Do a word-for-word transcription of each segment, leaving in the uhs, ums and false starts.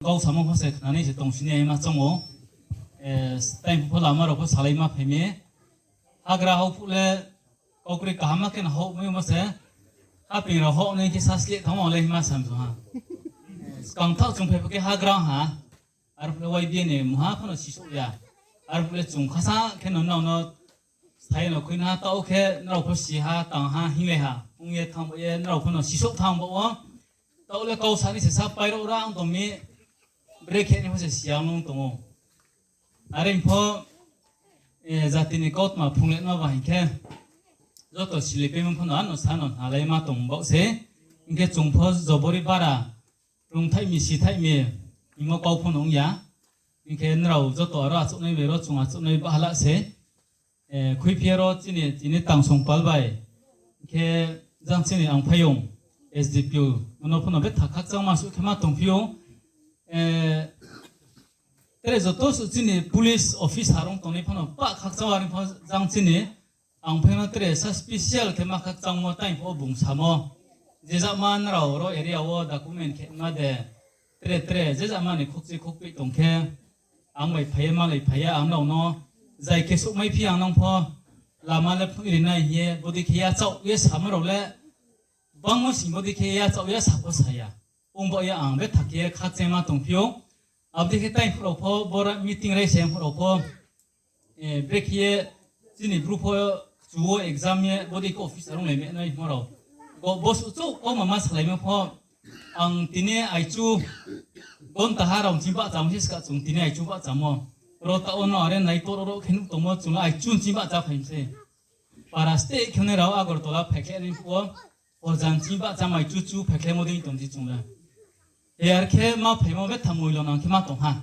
Kau samo pho se khnanai se tongsinai ma chong ou. Time pho lama rao pho salaima phai mi. Hagra hao phuh le kaukroi kaham ma khe no hao maimo se. Haping rao hao nai khe sasleh thanngmo le hima sam song ha. Skang thaoh chung phai pho khe hagra ha. Arphuh le Y B A ni mungha pho no sisouh ya. Arphuh le chung khasa khe no nrao no sthai no khui na taoh khe nrao pho si ha, tang ha, hinglai ha. Ong ye thanng ba ye nrao pho no sisouh thanng ba wo. Taoh le kau sa ni se sa pai rao ra ang tong mi. Brekhe ni pho se si ya nung tong ou. Are pho, jati ni kautma phrung le no ba hing khe, joto silipaimo pho no ano sa no hnalai ma tong baoh se. Hing khe chung pho jobori bara, rungthaih mi, sithaih mi, hingmo kau pho no ong ya. Hing khe nrao joto aro achouhnai bai ro chung achouhnai bahala se. Khuiphi ye ro chini, chini tangsong pal bai. Hing khe jang chini angphaiyong S D P O, no pho no betha khakchangma suh khe ma tongphi ou. Tre joto suh chini police officer rong tongnai pho no pah khakchang, are pho jang chini angphaiyong no tre sa special khe ma khakchangmo time pho bung samo. Je jama nrao ro area wo document khe ma de, tre tre je jama ni khokchi khokpeh tong khe, ang bai phai ye malai phai ya, ang nrao no zai khe souhmaiphi ang nang pho, lama le phuh ri nai hing ye bodei khe yachaoh ye samo rao le, bangmo sing bodei khe yachaoh ye sa pho sa ya. Ong baoh ye ang betha khe khakchangma tongphi ou. Abo dei khe time phuh rao pho, bora meeting raisa phuh rao pho, brekhe ye chini bru pho kchu wo exam ye bodei khe office arung lai menai himo rao. Bo suh chouh kauma ma salaimo pho, ang tini aichu gonta ha rao chini bahchamo se ska chung tini aichu bahchamo. Ro taoh wo no are nai toro ro khe nuh tongmo chung le aichu chini bahcha phai mi se. Para steh khe nai rao Agartala phaikhlai nai phuh wo, ojan chini bahcha mai chuchu phaikhlaimo dei tong di chung le. He ar khe ma phaimo betha moilo nang khe ma tong ha.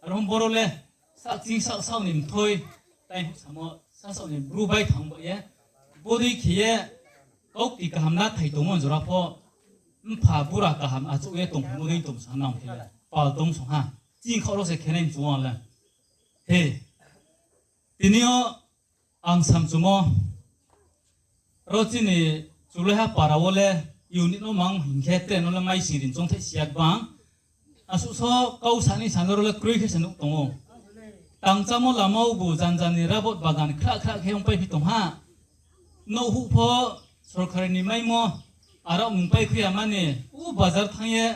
Aro boro le sahching sahsao ni mthoi, tai samo sasao ni bru bai thanng ba ye, bodei khe ye kaukti kaham na thai tongmo jora pho, mpha bura kaham achouh ye tongphaimo dei tong sa nang khe le pal tong song ha. Chini khaoh ro se khenai mchung le. He, tini yo ang samchumo, ro chini Chulaiha para wo le unit no mang hing khe tre no le maising rin choungthai si ya gbang. Asuh so kau sa ni sano ro le kroi khe se nuh tong ou. Tangchámo lama wo bu janja ni rabot bagan khrah khrah khe ongpaiphi tong ha. Nouh huh pho sorkari ni maimo, arao mungpai khui ya mani, u bazar thanng ye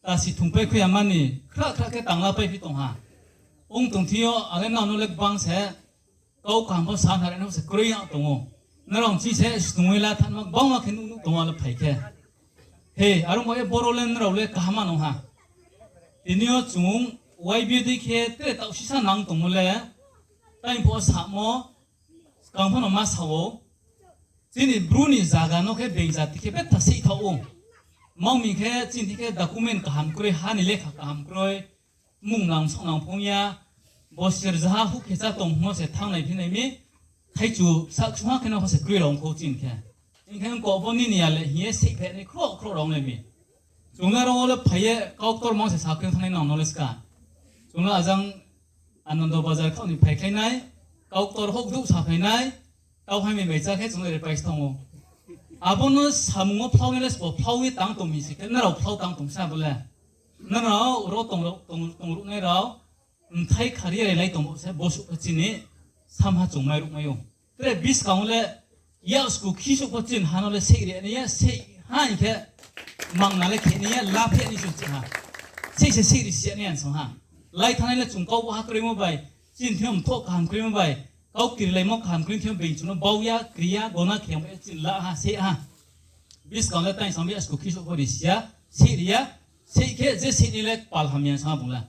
tasi thungpai khui ya mani, khrah khrah khe tangla paiphi tong ha. Ong tong thing yo, ale nrao no le gbang se, kau kaham pho sa nai no se kroi ya tong ou. Nrao chini se snungwi la thanngma gbangma khe nuh nuh tong ou le phai khe. He, aro mo ye boro le nrao le kaham ma nung ha. Tini yo chung Y B A dei khe tre taoh sisa nang tongmo le, tai pho samo, skang pho no ma sa ou. Chini bru ni zaga no khe being jati khe betha seih thaoh ou. Mao mi khe chini khe document kaham kroi, ha ni lekha kaham kroi, mung nang song nang phung ya, bo sirjaha huh khe chá tong hingmo se thanngnai phinai mi, thaichu sahksuha khe no pho se kroi rao ong kho chini khe. Hing khe ong kho bo nini ya le hing ye seihphainai khroh khroh rao ong le mi. Chung le aro wo le phai ye kauktor mang se sakhe thanngnai nang no le ska. Chung le ajang Anando Bazar khaoh ni phaikhlai nai, kauktor houh douh saphai nai, kau hai mai mai chá khe chung le repai se thanng ou. Abo no samung wo phlau nai le sbo phlau ye tang tong mi se khe, nrao phlau tang tong sa bo le. Nrao ro tong, tong, tongruhnai rao, mthai khari ye rilai tong bo se, bosuh khe chini samha chung mairuh mai ou. Tre buskang wo le, yak sku khisouh pho chini ha no le seih ri nai ya, seih ha hing khe, mangna le khe nai ya, la phi ya ni se chini ha. Seih se seih ri si ya nai ya song ha. Lai thanngnai le chung kau bo ha kroimo bai, chini thing yo mthoh kaham kroimo bai, kau kirilaimo kaham kroimo thing yo being chung no bau ya, kri ya, gona khe ya, chini la ha, seih ha. Buskang le tai sambi yak sku khisouh pho ri si ya, seih ri ya, seih khe je seih ni le pal hamya sa bung le.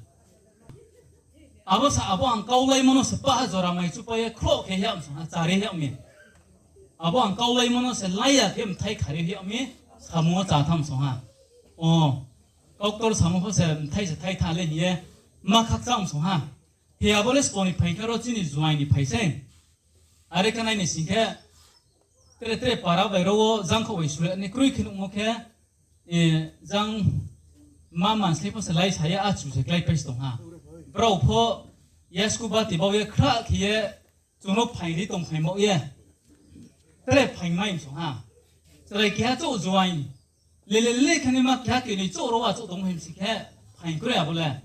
Abo sa abo ang kaulaimo no se pah ha jora mai chupai ye khroh khe yag song ha, chari yag mi. Abo ang kaulaimo no se lai ya khe mthai khari yag mi, samung wo chá tham song ha. O, kauktor samung pho se mthai se thai tha le hing ye, ma khakchang song ha. He abo le sbo ni phai khe ro chini juaing ni phai sei. Are khe nai ni sing khe, tre tre para bai ro wo jangkhaoh bai sule ni kroi khe nuhmo khe, jang ma manslei pho se lai sa ye achu se kláipai se tong ha. Brao pho yasku bati bau ye khrah khe ye chung no phaing ri tong phaing baoh ye. Tre phaing mai song ha. Chrai keha chouh juaing. Lele lele khe nai ma keha keni chouh ro achouh tong him si khe. Phaing kroi abo le.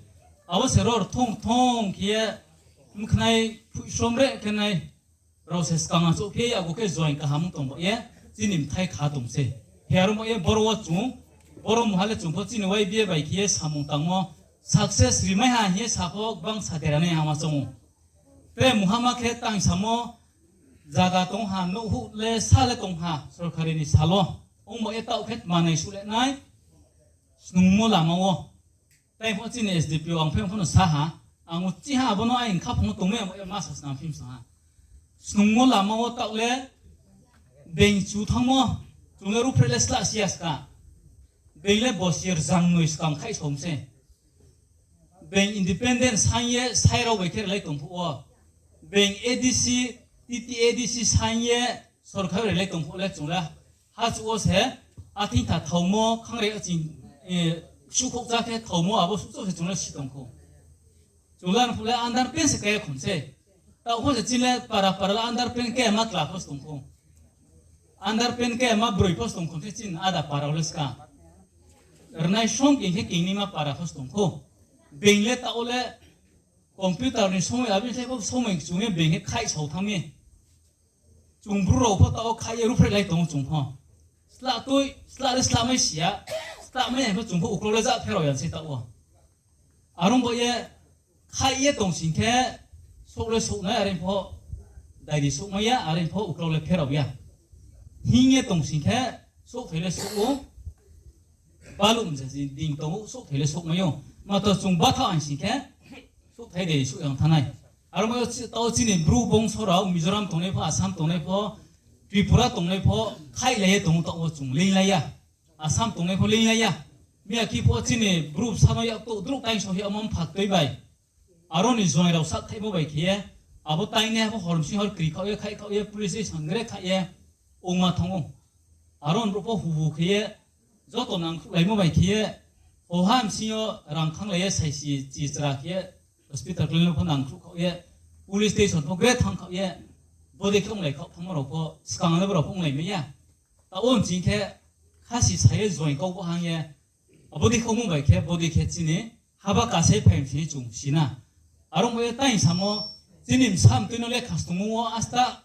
Abo se ror thong thong khe ye, mkhnai phuihsrom re khe nai. Rao se skang achouh khe ye, abo khe join kaham tong ba ye, chini mthai kha tong se. He aro ba ye boro wo chung, boro mungha le chung pho chini Y B A bai khe ye samung tangmo, success rimai ha hing ye sa pho gbang sa dera nai hama chong ou. Tre mungha ma khe tang samo, zaga tong ha, nouhhuh le sa le tong ha, sorkari ni sal wo. Ong ba ye taoh khe manai suh le nai, snungmo lama wo. Tai pho chini S D P O ang phaiyong pho no sa ha, ang uchih ha abo no aini khaphang wo tongmai ang ma sa snam phim sa ha. Snungmo lama wo taoh le being chu thanngmo, chung le ruhphreh le slah si ya ska. Being le bosi rzangnoi skang khaih som se. Being independent saing ye sai rao bai khe rilai tong phuh wo. Being A D C, T T A D C saing ye sorkar rilai tong phuh le chung le hachuh wo se, athing tha thaomo, khangrei aching, suhkhouh chá khe thaomo, abo suhchouh se chung le si tong khou. Chung le arphuh le underpant se kái khom se. Taoh pho se chini le para para le underpant kái ma tla pho se tong khou. Underpant kái ma broi pho se tong khom se chini ada para wo le ska. Rnai song king khe kingni ma para pho se tong khou. Being le taoh wo le computer ni somoi, abini slái pho somoi chung ye being khe khaih sao thanng mi. Chung Bru rao pho taoh wo khaih ye ruhphreh lai tong ou chung pho. Slah tui, slah le slah mai si ya, slah mai ya pho chung pho uklau le ja pherao ya se taoh wo. Are ong ba ye khaih ye tong sing khe, souh le souh nai, are pho dairi souh mai ya, are pho uklau le pherao ya. Hing ye tong sing khe, souhthai le souh ou, baluh mja si ding tong ou, souhthai le souh mai ou. Matro chung batha ang sing khe, souhthai de souh yang thanng nai. Aro ma taoh chini Bru bongso rao Mizoram tongnai pho, Assam tongnai pho, Tripura tongnai pho, khaihlai ye tong ou, taoh wo chung leinglai ya. Assam tongnai pho leinglai ya. Miya khe pho chini Bru bsa no yak touh drouh taing so hi amo mpha tui bai. Aro ni join rao sahthaihmo bai khe ye, abo taingnai pho hormsing hor kri khaoh ye, khaih khaoh ye, police station gre khaih ye, ongma thanng ou. Aro ni brouh pho huhu khe ye, joto nangkhruhlaimo bai khe ye, hoha bsing yo rang khanglai ye, saisi chichra khe ye, hospital clinic no pho nangkhruh khaoh ye, police station pho gre thanng khaoh ye, bodei khe onglai khaoh thanngmo rao pho, skang le brao pho onglai mai ya. Taoh wo bsing khe, khasi sa ye join kau bo hang ye, abo dei khe ongmo bai khe, bodei khe chini haba kasai phai msing chung si na. Are ong ba ye tai samo, chini bsa mtui no le khastungmo wo asta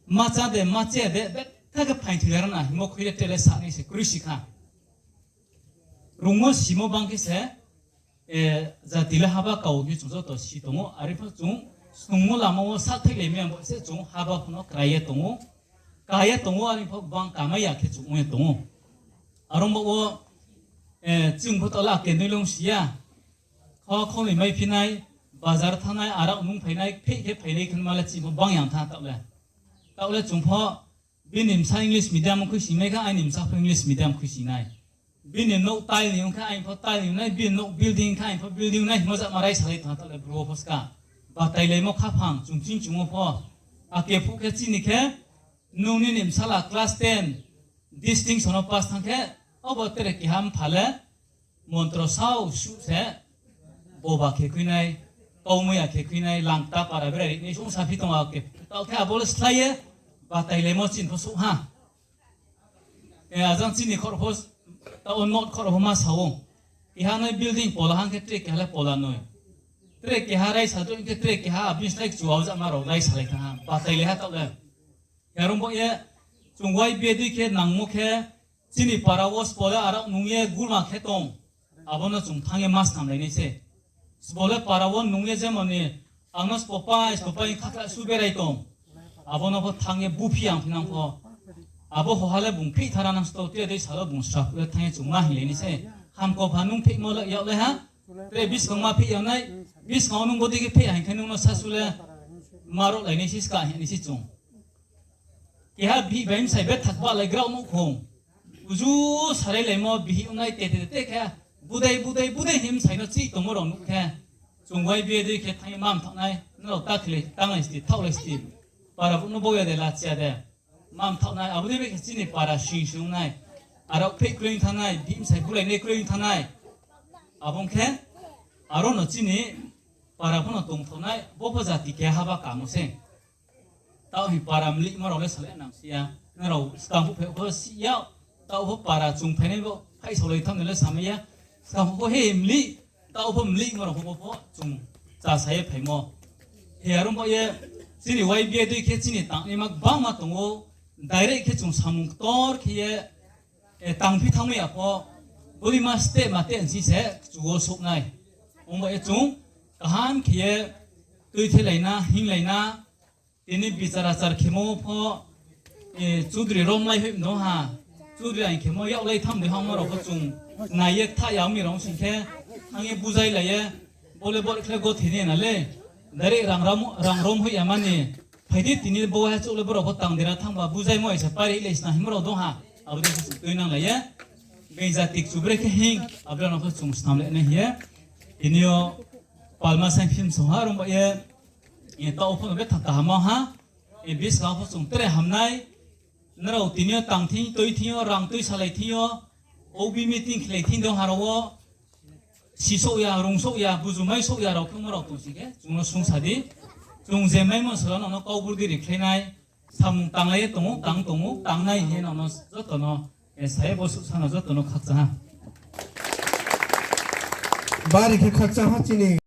ma chá de, ma chá de, betha khe phaing thoi ya rana hingmo khui le tre le sa nai se kroi si kha. Rungmo simo bang khe se, jati le haba kau hing chung joto si tong ou, are pho chung snungmo lama wo sahthaih le mi ang bo se chung haba pho no krai ye tong ou, ka ye tong ou, are pho gbang kamai ya khe chung ong ye tong ou. Are ong ba wo, chung pho taoh le akendoi long si ya. Kho khongnoi mai phi nai, bazar thanng nai, arao nung phai nai, pheh khe phai nai khe ma le chini pho bang yang tha taoh le. Taoh le chung pho bini bsa English medium khuising nai khe, aini bsa pho English medium khuising nai. Bini nouh tile ni ong khe aini pho tile ni ong nai, bini nouh building khe aini pho building nai hingmo jama raisalai tong ha taoh le Bru wo pho ska. Batailaimo khaphang chung ching chung wo pho. Ake phuh khe chini khe, nung nini bsala class ten distinction wo pass thanng khe, obo tre keha mpha le, montro sao suh se, boba khe khui nai, kaumui ya khe khui nai, langkta para berai ri nai, sung saphi tong a khe, taoh khe abo le slái ye, batailaimo chini pho souh ha. Ajang chini khor pho, taoh wo not khor pho ma sa ou. Keha nai building pola hang khe tre keha le pola noi. Tre keha raisa doi khe tre keha abini slái kchu aojama rao raisalai thanng ha, batailai ha taoh le. Yarung bo ye, chung Y B A dei khe nangmo khe, chini para wo sbo le arao nung ye gulma khe tong, abo no chung thanng ye ma snamlai nai se. Sbo le para wo nung ye jemon ni, ang no sbo pai, sbo pai khakhla su berai tong, abo no pho thanng ye buphi yang phi nang pho. Abo hoha le bung phih thara nang sto, tre dei sal wo bung sraphuh ye thanng ye chung ma hinglai nai se. Hamkopha nung phihmo le yak le ha, tre buskang ma phih yag nai, buskang wo nung bodei khe phih hing khe nung no sasu le ma rohlai nai se ska hing nai se chung. Keha bihih bai bsai bethak bahlai grao nouhkhong. Uju sarailaimo bihih ongnai te te te khe, budei, budei, budei hing bsai no chih tongmo rao nuh khe, chung Y B A dei khe thanng ye ma mthaoh nai, nrao ta khe le tanglai sti, thaohlai sti. Para brouh no bau ya de, lachi ya de. Ma mthaoh nai, abo dei bai khe chini para sing sing ong nai. Arao pheh kroi ong thanng nai, bihih bsai bulai nai kroi ong thanng nai. Abo ong khe, aro no chini para pho no tongthao nai, bo pho jati keha haba kamo se. Taoh hing para mlihmo rao le salai nang si ya. Nrao skang phuh phai pho si ya. Taoh pho para chung phainai bo phaihsaolai thanng ni le samai ya. Skang pho he mlih, taoh pho mlih, mo rao pho bo pho chung chasa ye phaimo. He are ong ba ye, chini Y B A dei khe chini tangnaima gbangma tong ou, direct khe chung samung ktor khe ye, tangphi thanngmai ya pho, bodei ma step ma te nsi se kchu wo souh nai. Ong ba ye chung kaham khe ye tuithelai na, hinglai na, tini bichar achar khemo pho, chudri romlai hoih mdong ha, chudri aing khemo yaglai tham dei ha, mo rao pho chung nai ye kthah ya mi rao sing khe, thanng ye buzailai ye, bo le bo khle gothini na le, direct rang rom hoih ya mani, phai di tini bo ha chouh le bo rao pho tang dera thanng ba buzaimo aisa pari le sna himo rao dong ha, abo dei khe chung tuinanglai ye, being jati kchu bre khe hing, abo rao no pho chung snam le nai hing ye, tini yo palma saing phim song ha rong ba ye, taoh pho no betha kaham ha, buskang pho chung tre hamnai, nrao tini yo tang thing, tui thing yo, rang tuisalai thing yo, O B meeting khlai thing dong ha rao wo, sisouh ya, rungsouh ya, bujumai souh ya rao khe mo rao tong sing khe, chung no sungsa di. Chung je maimo sala no no kau bur di ri khlai nai, samung tanglai ye tong ou, tang tong ou, tangnai hing ye no no joto no, sa ye bo suhsa no joto no khakchang ha. Bari khe khakchang ha chini